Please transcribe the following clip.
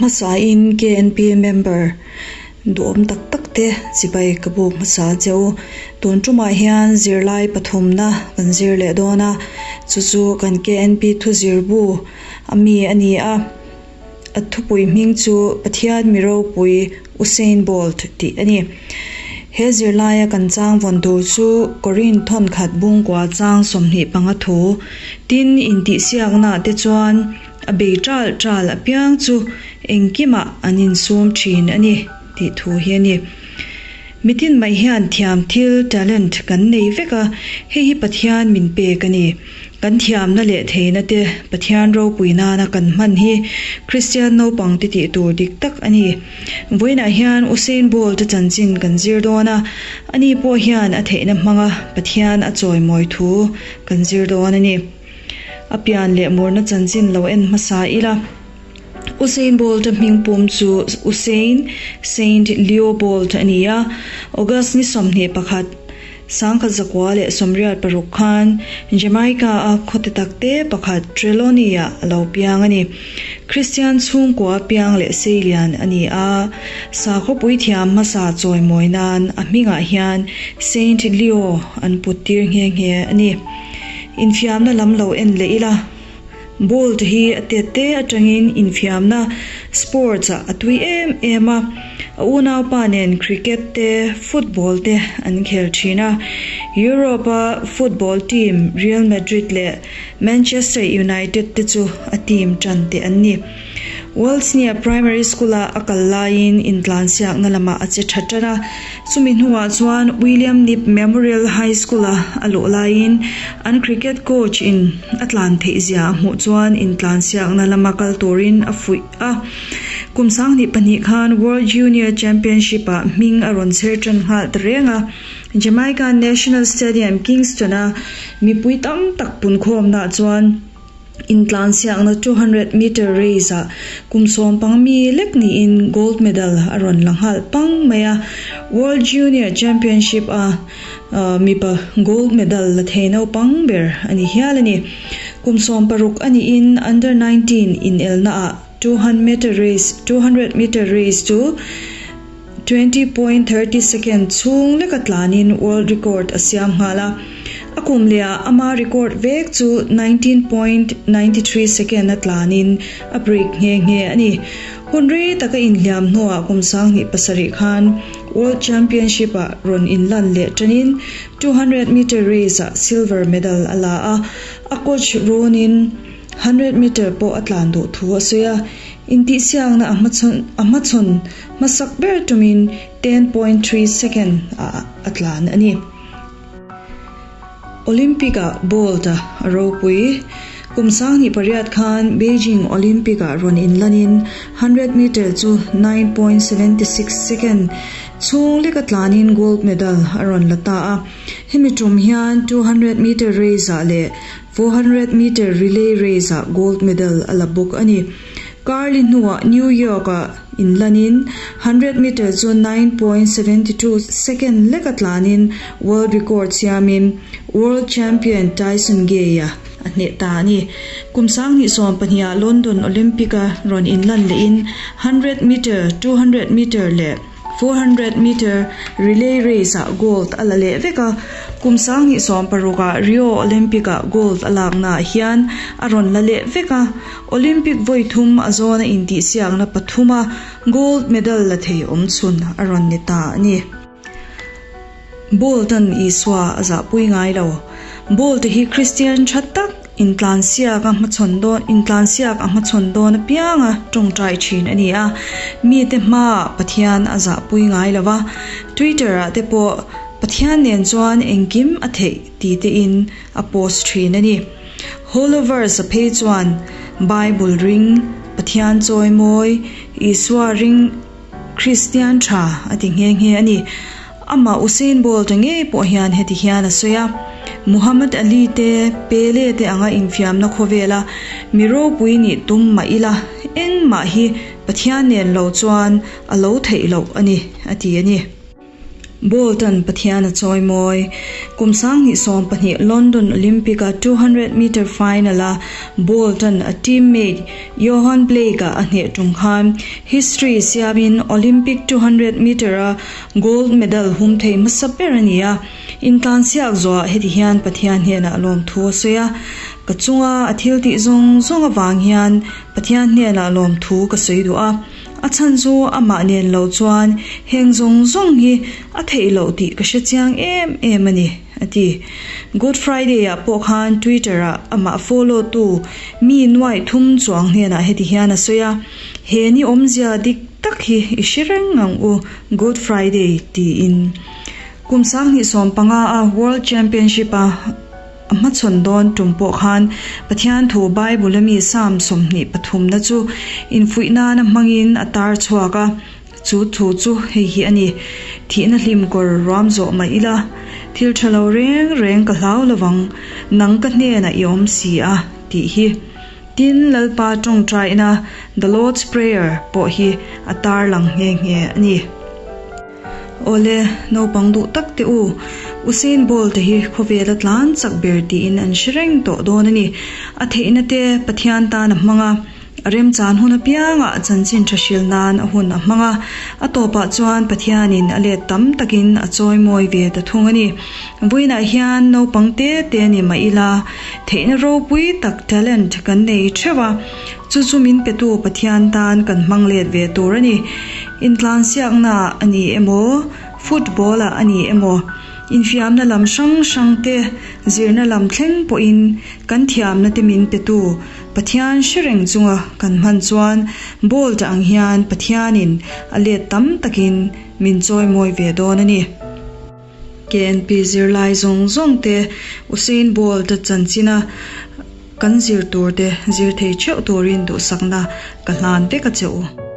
hmasain KNP member duhawm tak tak te chibai ka buk hmasa che u. Tun tumah hian zirlai pathumna kan zir leh dawn a, chu chu kan KNP thuzir bu a mi a ni a. A thupui hming chu Pathian mi ropui Usain Bolt tih a ni. He zirlaia kan chang vawn tur chu Korin thawnkhat bungkua chang 25 thu tin intihsiaknaah te chuan a bei ṭal ṭal apiang chu engkimah an insum ṭhin a ni tih thu hi a ni. Mitin mai hian thiam thil, talent, kan nei vek a, hei hi Pathian min pek a ni. Kan thiamna leh theihna te Pathian ropui nana kan hman hi Kristian naupang te tih tur dik tak a ni. Vawiinah hian Usain Bolt-a chanchin kan zir dawn a, ani pawh hian a theihna hmanga Pathian a chawimawi thu kan zir dawn a ni. A pian leh murna chanchin lo en hmasa ila. Usain Bolt-a hming pum chu Usain Saint Leo Bolt a ni a, August ni 21, 1986 khan Jamaica-a khawte takte pakhat Trelawny-ah a lo piang a ni. Kristian chhungkua piang leh seilian a ni a, sakhawpui thiam hmasa chawimawi nan a hmingah hian Saint Leo an put tir nghe nghe a ni. Infiamna lam lo en leh ila. Bolt hi a tet te atangin infiamna, sports, ah a tui em em a, a unaupa nen cricket te, football te an khel thin a. Europe a football team Real Madrid leh Manchester United te chu a team tan te an ni. Waldsnia Primary School a a kal laiin intlansiakna lamah a che tha tan a, chumi hnuah chuan William Knibb Memorial High School a a luh laiin an cricket coach in a tlan theih zia a hmuh chuan intlansiakna lama kal turin a fuih a. Kum 2002 khan World Junior Championship ah hming a rawn chher tan nghal ta reng a, Jamaica National Stadium, Kingston a mipui tam tak punkhawmna chuan Intlansiakna 200 meter race ah kum sawmpang mi lek niin gold medal a rawn la nghal pang mai a. World Junior Championship a mipa gold medal la thei naupang ber a ni hial a ni. Kum 16 a niin under 19 inelna ah 200 meter race 200 meter race chu 20.30 second chhung leka tlanin world record a siam nghal a. A kum lehah ama record vek chu 19.93 second a tlanin a break nghe nghe a ni. Hun rei taka inhliam hnuah kum 2007 khan World Championship ah rawn inlan leh tanin 200 meter race ah silver medal a la a. A coach rawnin 100 meter pawh a tlan duh thu a sawi a. Intihsiakna a hmachhawn a hmachhawn hmasak ber tumin 10.3 second ah a tlan a ni. Olympic ah Bolt a ropui. Kum 2008 khan Beijing Olympic ah rawn inlanin 100 meter chu 9.76 second chhung leka tlanin gold medal a rawn la ta a. Hemi tum hian 200 meter race ah leh 400 meter relay race ah gold medal a la bawk a ni. Carly hnuah New York ah inlanin 100 meter chu 9.72 second leka tlanin world record siamin world champion Tyson Gay a a hneh ta a ni. Kum 2012 ah London Olympic a rawn inlan lehin 100 meter, 200 meter leh 400 meter relay race ah gold a la leh vek a. Kum 2016 ah Rio Olympic ah gold a laknaah hian a rawn la leh vek a. Olympic vawi thum a zawna intihsiakna pathum a gold medal la thei awm chhun a rawn ni ta a ni. Bolt-a'n Isua a zahpui ngai lo. Bolt hi Kristian tha tak intlansiak a hmachhawn dawn intlansiak a hmachhawn dawn apianga tawngtai thin a ni a. Mite hmaah Pathian a zahpui ngai lo va. Twitter-ah te pawh Pathian nen chuan engkim a theih ti tein a post thin a ni. Holoverse a phei chuan Bible ring, Pathian chawimawi, Isua ring Kristian tha a ti nghe nghe a ni. Amah Usain Bolt-a ngei pawh hian heti hian a sawi a, Muhammad Ali te, Pele te anga infiamna khawvela mi ropui nih tum mah ila, engmah hi Pathian nen lo chuan a lo theih loh a ni, a ti a ni. Bolt-a'n Pathian a chawimawi. Kum 2020 London Olympic-a 200 meter final-a Bolt-a'n a teammate Yohan Blake-a a hneh tum khan history siamin Olympic 200 meter-a gold medal hum thei hmasa ber a ni a. Intlansiak zawhah heti hian Pathian hnenah lawmthu a sawi a, Ka chunga a thil tih zawng zawng avang hian Pathian hnenah lawmthu ka sawi duh a. A chhan chu amah nen lo chuan heng zawng zawng hi a theih loh tih ka hre chiang em em a ni, a ti. Good Friday-ah pawh khan Twitter-ah amah follow tu mi nuaih thum chuang hnenah heti hian a sawi a, He ni awmzia dik tak hi i hre reng ang u, Good Friday, tiin. Kum 2015 a World Championship-a A hmachhawn dawn tum pawh khan Pathian thu Bible a mi Psalm 23 na chu infuih nana hmangin a tar chhuak a, chu thu chu hei hi a ni, Thihna hlim kawr ruam zawh mah ila, thil tha lo reng reng ka hlau lovang, nang ka hnenah i awm si a, tih hi. Tin, Lalpa tawngtaina, The Lord's Prayer, pawh hi a tarlang nghe nghe a ni. Awle, naupang duh tak te u, Usain Bolt hi khawvela tlan chak ber tiin an hre reng tawh dawn a ni. A theihna te Pathian tan a hmang a, a remchan hun apiangah chanchin tha hril nan a hun a hmang a, a tawpah chuan Pathianin a let tam takin a chawimawi ve ta thung a ni. Vawiinah hian naupang te te ni mah ila, theihna ropui tak talent kan nei theuh a, Chu chu min petu Pathian tan kan hmang let ve tur a ni. Intlansiakna a ni emaw, football ah a ni emaw, infiamna lam hrang hrang te, zirna lam thleng pawhin kan thiamna te min petu Pathian hre reng chunga kan hman chuan Bolt ang hian Pathianin a let tam takin min chawimawi ve dawn a ni. KNP zirlai zawng zawng te Usain Bolt-a chanchina kan zir tur te zir thei theuh turin duhsakna ka hlan vek a che u.